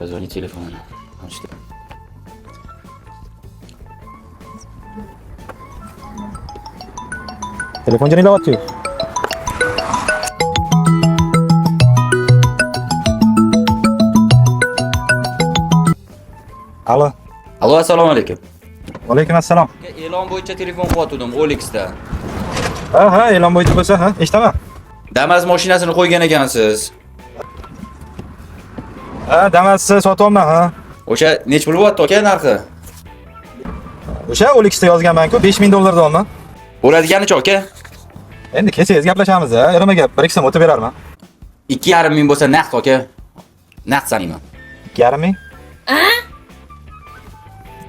Позвони телефону. Telefon jiringlayapti. Alo. Alo, assalomu alaykum. Alaykum assalom. E'lon bo'yicha telefon qilyotgandim OLXda. Ha, ha, e'lon bo'yicha bo'lsa, ha, eshitaman. Damas mashinasini qo'ygan ekansiz. Ha, Damas'ni sotyapman, ha. O'sha nech pul bo'lyapti aka narxi? O'sha OLXda yozganman-ku, 5000 dollar deyapman. Bo'ladiganicha aka? Endi kelsangiz gaplashamiz, ha. Irima gap, 1-2 so'm o'tib berarman. 2,5 ming bo'lsa naqd aka. Naqd sanayman. 2,5 ming?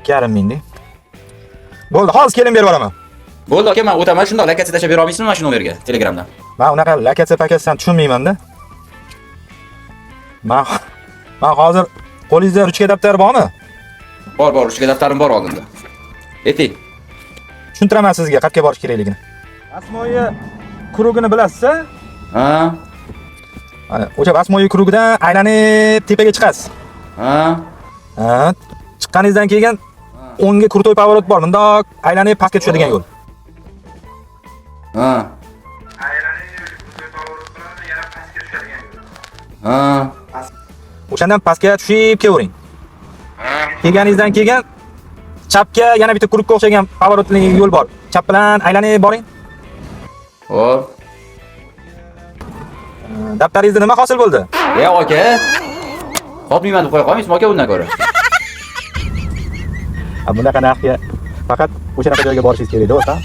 2,5 ming de. Bo'ldi, hozir kelin berib yuboraman. Bo'ldi aka, men o'taman shundoq lokatsiya tashlab bera olmaysizmi mana shu nomerga Telegramdan? Men unaqa lakatsiya pakatsiyadan tushunmayman-da. Men hozir qo'lingizda ruchka daftar bormi? Bor, bor, ruchka daftarim bor oldimda. Ayting. Tushuntiraman sizga qayerga borish kerakligini. Asmoyi krugini bilasiz-a? Ha? Ana, o'sha Asmoyi krugidan aylanib tepaga chiqasiz. Ha? Ha, chiqqaningizdan keyin o'ngga krutoy поворот bor. Bundoq aylanib pastga tushadigan yo'l. Ha. Ha. O'shandan pastga tushib kelavering. Kelganingizdan keyin chapga yana bitta krugga o'xshagan поворот li yo'l bor. Chap bilan aylanib boring. Hop. Daftaringizda nima hosil bo'ldi? Ya aka. Sotmayman deb qo'ya qolmaysizmi aka undan ko'ra? Ha, bunaqa narxga faqat o'shanaqa joyga borishingiz kerak, do'st, ha?